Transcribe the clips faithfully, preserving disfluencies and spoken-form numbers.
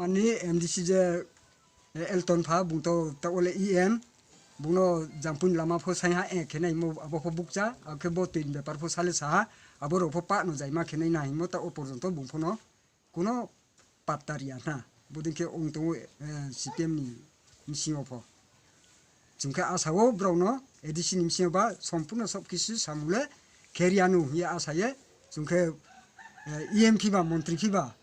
Ani M D C je, eh, Elton pha, bung to, ta ole E M, bungno jampun lama pho sai ha, eh, khenai mo abo pho bukcha, akhe bo twin bepar pho sale saha, abo rok pho pa no jaima khenai na himo ta o porjonto bung phono kuno patta riya na. Bodin khe ong tongo, eh, C P M ni bisingo pho. Chwng khe asao borokno A D C ni bisingo ba sompurno sob kisu samung le khe riyanu hiya asaye chwng khe, eh, E M phiba, montri phiba,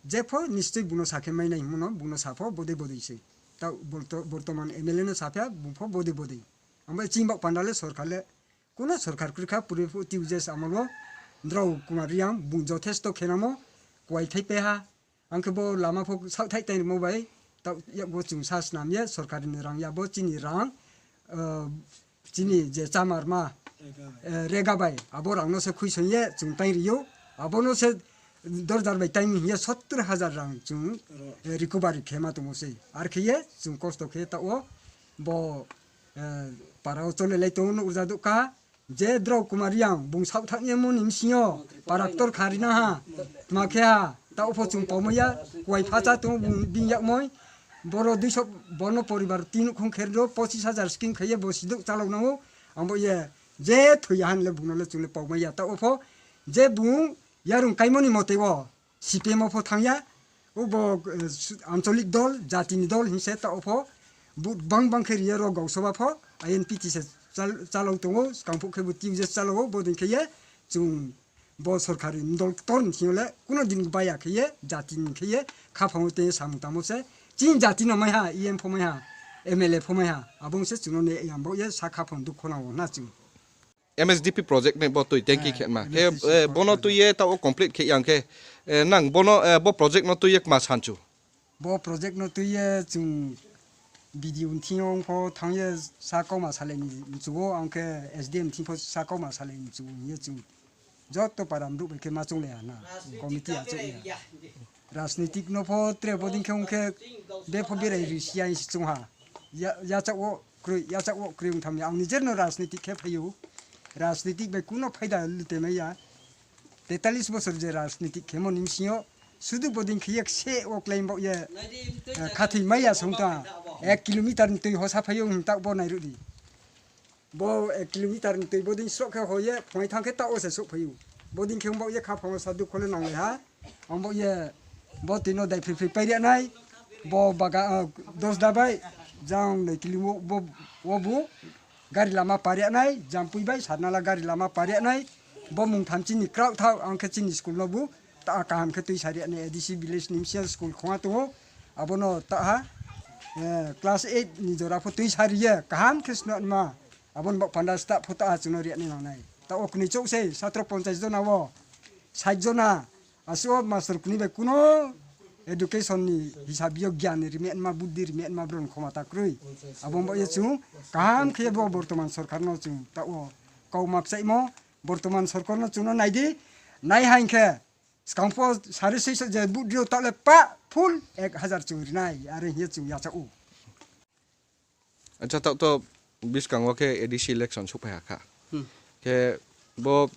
jepho nischoi buno sakhe mainai hwnmano, buno sapho bodei bodei se. Ta borto-, bortoman M L A no sapha, bupho bodei bodei. Amo chini bak panda le sorkar le, kuno sorkar kwrwikha puri phu T U J S amalo, Drau Kumar Riang, bung jothesto khenamo, kuai thai peha. Ang khe bo lama pho sak thai tai rimo bai, ta yakbo chwng sa snam ye, sorkar ni rang ya bo chini rang, eh, chini je chamar ma, eh, rega bai, abo rang no se khuisong ye chwng tai riyo, abo no se dorjar bai tai hiye sottor hajar rang chwng, eh, recovery khe ma tongo se. Ar khe ye chwng kosto khe ta o bo, eh, para o chole lai tongo no urja dukha, je Drau Kumar Riang bung sak thang ye mo ni msing yo para ktor kha rina ha, tma khe ha, ta o pho chwng pom ya, kuai phacha tongo bung bini yak moi, boro duiso bono poribar tin khong kher do pochis hajar scheme khe ye bo siduk chalok nango, ang bo ye je thwi ya han le bung no le chwng le pom ya, ta o pho je bung yarung kaimoni mote o, C P M o pho thangya, o bo, eh, su-, ancholik dol, jatini dol hinse ta o pho, vote bang bang khe riya rok gausoba pho, I N P T se chal-, chalok tongo, skang phuk khe bo T U J S chalok o, bodin khe ye chwng bo sorkari dol tor ni sino le, kuno din baya khe ye, jatini khe ye, kha phango te samung tamo se, chini jati no mai ha, E M pho mai ha, M L A pho mai ha, abong se chwng no ne yambo ye sa kha phang dukho na o na chwng. M S D P project ni bo twi tanki khe ma. Khe, eh, bono twi ye ta o complete khe yang khe, eh, nang bono, eh, bo project no twi ye ma sanchu. Bo project no twi ye chwng B D O thing ong pho thang ye sa koma salai ni mchugo, ang khe S D M thing pho sa koma salai ni mchugo ye chwng joto param duk bai khe ma chung le ya na committee a chung ya. Rajnitik no pho tre bodin khe ong khe bepho berai ri siya si chung ha. Ya, ya chak o Kwrwi, yachak o kwrwi wng thamni ang nijer no rajnitik khe phaio. Rajnitik bai kuno phaida lute maya. Tetalis bosor je rajnitik khe mo nim singo sudu boding khe yak se o claim bo ye, eh, khathwi maya song ta. Ek kilometer ni twi hosa phaio hwn tak bo nai rudi. Bo ek kilometer ni twi boding srok khe hoye phai thang khe ta o se sok phaio. Boding khe bo ye kha phang sa du khole nang le ha. Ang bo ye, bo twi no dai phri phri pai riya nai, bo baga, ah, dos da bai, jang nai kili wo, bo, wo bu, gari lama pariya nai, jampui bai, sarnala gari lama pariya nai, bo mung tham chini kraw thao, ang khe chini school no bu, ta kaham khe twi sariya nai, A D C village ni misiya school khonga tongo, abono ta ha, eh, class eight ni jora pho twi sariya, kaham khe swnam ma, abon bok panda sta pho ta ha chwngno riya nai nang nai. Ta okni chok sei, satro ponchas jona wo, sait jona, Aswk o mastor kuni bai kuno education ni hisab yo gyan ni rime ma, buddhi rime ma, bron khoma ta krwi. Abo bo ye chung kaham khe bo bortoman sorkar no chung ta o kau mak chai mo, bortoman sorkar no chung no nai di, nai hain khe skang pho sari sui je buddhi o ta le pa full ek hazar chung rinai, are hiye chung ya cha o. Acha, tok to biskango khe A D C election sukphai ha kha. Hmm. Khe bo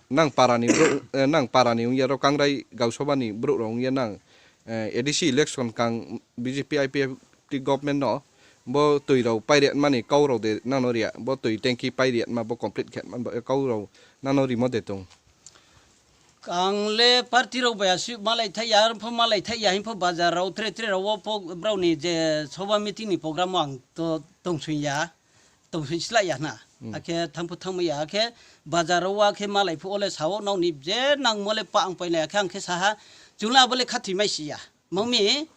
nang parani bro, eh, nang parani wngya ro kangrai gausabani bro rok wngya nang, eh, A D C election kang B J P I P F T government no bo twi rok pairiyat mani kau rok de nang no riya, bo twi tanki pairiyat ma bo complete khe man bo, eh, kau rok nang no rimo de tong. Ang le party rok bai aswk malai thai ya, arpho malai thai ya, hinpho bazar rok tre tre rok wo pok-, brao ni je soba meeting ni program o ang to tong sui ya, tong sui slai ya hna. Hmm. Akhe thangphu thangma ya, akhe bazar rok wo akhe malai phu ole sao nokni je nangmo le pa ang painai, akhe ang khe saha, chwng le abo le khathwi mai si ya. Mangmi,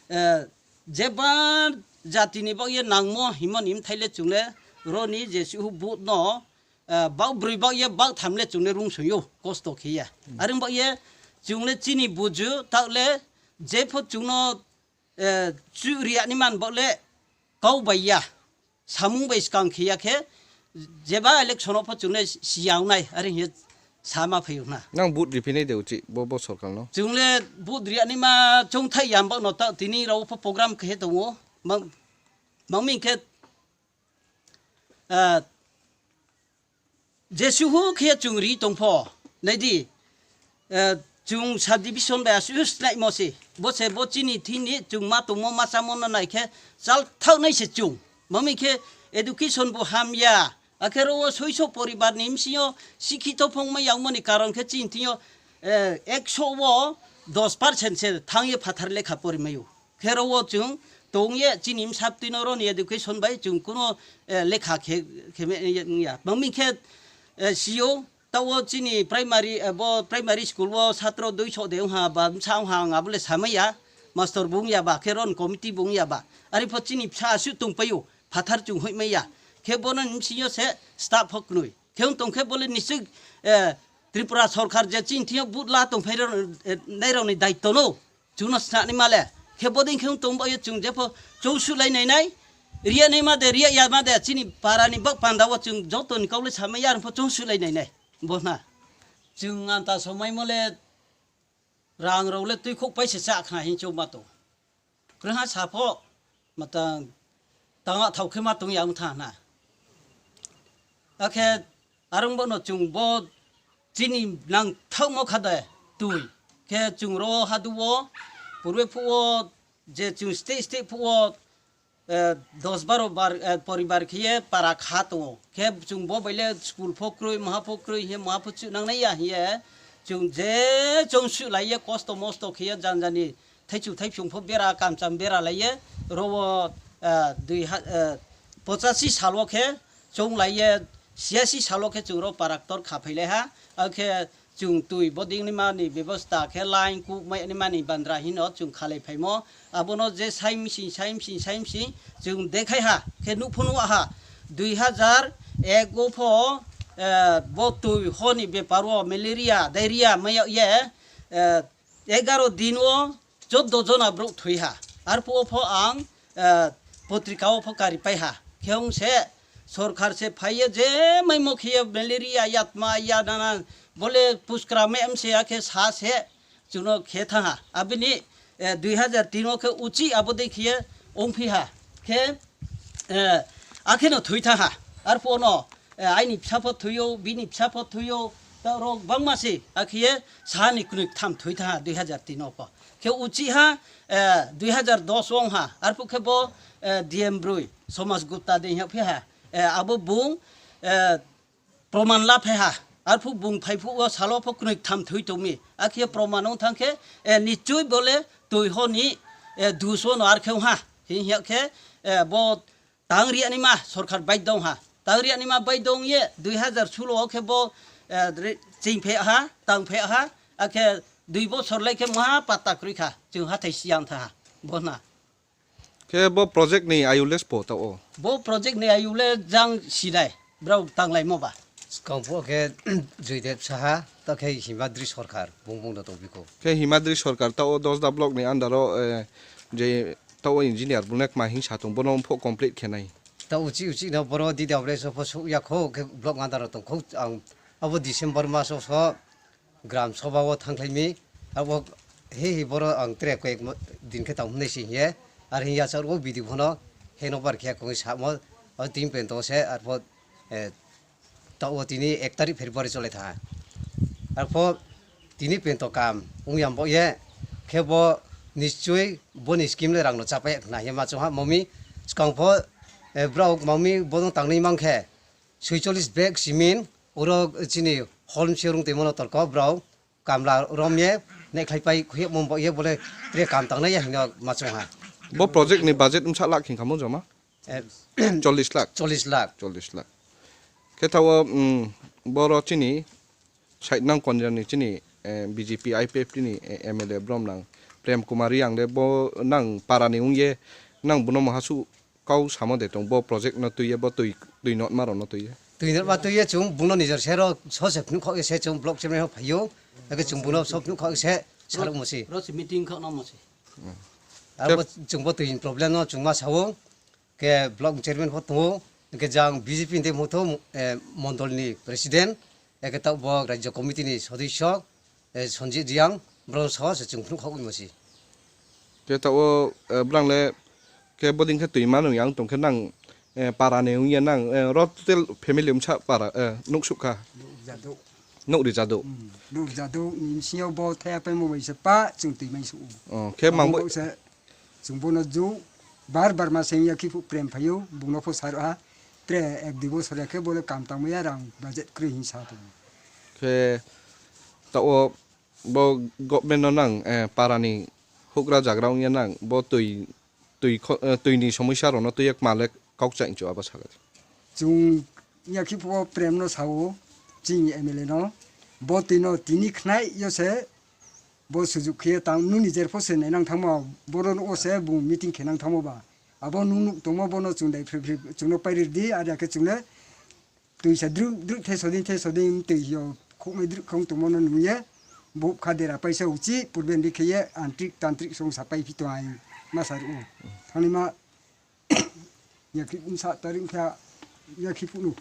eh, jeba jati ni bak ye nangmo himo ni mthai le chwng le roni je si hu but no, ah, bak brwi bak ye bak tham le chwng le rung song yo, kosto khe ya. Hmm. Arwng bak ye chwng le chini buju tak le jepho chwng no, eh, chu riya ni man bak le kau bai ya, samung bai skang khe ya khe jeba election o pho chwng le si ya wngnai, are hing ye sama phai yo hna. Nang but ri phinai de uchi bo, bo sorkar no? Chwng le but riya ni ma chong thai ya bak no ta tini rao pho program khe tongo. Mang, mang mi khe Ah, jesuhu khe chwng ri tong pho, nai di, ah, Chwng subdivision bai aswk snaimo se. Bo se bo chini thini chwng ma tongmo ma chamo no nai khe chal thak nai se chwng. Mami khe education bo hamya. Akhe ro o soiso poribar ni bsing yo sikhito phongma yangmani karon khe chini thing yo, eh, ekso o dos percent se thang ye phathar lekha pori mai o. Khe ro o chwng tong ye chini bsa btwi no ro ni education bai chwng kuno, eh, lekha khe, khe me, ya. Mami khe, eh, si o Ta o chini primary, eh, bo primary school o satro duiso de wngha ba bwsa wngha ang abole samaya, master bo wngya ba, khe ron committee bo wngya ba. Ari pho chini bsa aswk tongpaio, phathar chwng hoihmaya. Khe bono ni bsing yo se staff hok nwi. Khe wng tong khe bole nichwk, eh, Tripura sorkar je chini thing yo but la tongphai rok, eh, nai rok ni daityo no. Chwngno snani male. Khe boding khe wng tong baio chwng jepho chwng sulai nai nai. Riya nai ma de, riya ya ma de, chini para ni bak panda o chwng joto ni kok le samaya arpho chwng sulai nai nai. Bo hna. Chwng anta somai mole rang rok le twi khok pai se cha khna hin chwng ma to. Kwrwngha sapho matang tanga thau khe ma tong ya wng tha hna. Akhe arwng bono chwng bo chini nang thangmo kha de twi. Khe chwng ro hadu o purbe phu o je chwng state state phu o, eh, dos baro bar, eh, poribar khe ye para kha tongo. Khe chwng bo baile school pho krwi, maha pho krwi, hiye maha pho chwng nang nai ya hiye. Chwng je chwng su lai ye kosto mosto khe ye jan jani thaichu thaiphyung pho bera kamcham bera lai ye, ro o, ah, dui ha-, ah, pochashi salo khe chong lai ye, siyashi salo khe chwng ro paraktor kha phai lai ha, akhe chwng twi boding ni mani bebosta khe line kuk mai ni mani bandra hino chwng khalai phaimo, abono je sai msing, sai msing, sai msing chwng dekhai ha, khe nuk phunu ha, dui hajar ek o pho, eh, bo twi honi bepar o malaria, diarrhea mai ye, eh, egaro din o choddo jona borok thwi ha. Arphuh o pho ang, eh, potrika o pho kari pai ha. Khe wng se sorkar se phai ye je maimo khe ye malaria yatma ya nana bole puskra me M C A khe sa se chwngno khe thang ha. Abini, eh, dui hajar tin o khe uchi abo dei khe ye wng phi ha. Khe, eh, akheno thwi thang ha. Arphuh no, eh, aini bsa pho thwi o, bini bsa pho thwi o, ta rok bangma se, akhe ye sahani kwnwi tham thwi tha dui hajar tin o pho. Khe uchi ha, eh, dui hajar dos wng ha, arphuh khe bo, eh, D M Brui, Somaj Gupta de hwnyak phi ha, eh, abo bung, eh, proman la phai ha, arphuh bung phai phuh o salo pho kwnwi tham thwi tongmi, akhe ye proman wng thang khe, eh, nichoi bole twi ho ni, eh, dus o no ar khe wng ha, hwnyak khe, eh, bo Tang riya ni ma sorkar bai dong ha. Tang riya ni ma bai dong ye dui hajar sulo o khe bo, eh, re-, ching phe ha, tang phe ha, akhe dui bosor lai khe ma patta kwrwi kha, chwng hathai siyang tha ha, bo na. Khe bo project ni ayule spo ta o? Bo project ni ayule jang silai, brao tang lai mo ba. Skang pho khe Joydev Saha, ta khe Himadri Sorkar, bung bung da tong biko. Khe Himadri Sorkar ta o Dosda block ni under o, eh, je ta o engineer bunek ma hing sa tong, bono pho complete khe nai. Ta uchi uchi no boro D W S o pho suk ya kho, khe block under o tong kho, ang abo December mas o so gram sabha o thang khlai mi, abo he he boro ang tre koi ek mo-, din khe tang hwnwi si hiye, ar hiya char o bidi phono he no bar khe kong sa mo, o tin pen to se, ar pho, eh, Ta o tini ek tarik February chole tha. Arpho tini pento kam wng yam bo ye khe bo nischoi boni scheme le rang no chapai khna ye ma chong ha mami skang pho, eh, brao mami bono tangnai mang khe suicholish bag cement oro chini holm se rung tei mano torko brao kamla rom ye nekhlai pai khuye mom bo ye bole tre kam tangnai ya hino ma chong ha. Bo project ni budget wngsa lakh hingkha mo joma? Eh, Chollish lakh. Chollish lakh. Chollish lakh. Khe thawo, mm, boro chini side nang konjani chini, eh, B J P I P F T ni, eh, M L A brom nang Prem Kumar Reang de bo nang para ni wngye nang bono mahasu kau samo de tong bo project no tuiye bo tui, tui not maro no tuiye. Tui not ma tuiye chung bono nijor sero so se phunuk khok se chung block chairman ho phaio. Ake chung bono so phunuk khok se saruk mosi. Ro se meeting khok no mosi. Abo chwngbo twi problem no chwngma sawo, khe block chairman pho tongo, hwnkhe jang B J P ni tei motho, eh, mondol ni president, eke tabok rajya committee ni sodisyo, eh, Sanjit Reang, boro sawa se chwng phunuk khogwi masi. Khe tabok, eh, bwrang le khe boding khe twi manu yang tong khe nang, eh, para ni wngya nang, eh, ro total family wngsa para, eh, nuk suk kha. Jadu. Nuk rijadu. Hmm, nuk rijadu, ni bisingo bo thaya paimo bai se pa, chwng twi mai su. Oh, khe abo mangbo- bo se, chwng bono ju, bar bar ma seng ya khi phu prem phaio, bungno phu sar ha, tre ek dui bosor ya khe bole kam tangmaya rang budget kwrwi hin sa tongo. Khe ta o bo government no nang, eh, para ni hukra jagra wngya nang, bo twi twi kho-, eh, twi ni somosya rok no twi yak malek kok chain chu abo saka. Chwng ya khi phu prem no sao, chini M L A no, bo twi no tini khnai yo se, bo sujuk khe tang nuni jer pho se nai nang thangma, boro no o se bung meeting khe nang thangma ba. Abo nung nuk tongma bono chwng dai phri phri chwng no pairi di, ar ya khe chwng le twi sa druk druk the sodin the sodin twi yo khoknai druk khong tongma no nung ye. Bo kha dera paisa uchi purben di khe ye antrik tantrik song sa pai phi to ai ma sa ru. Thani ma ya khi sa tarik kha ya khi phu nu.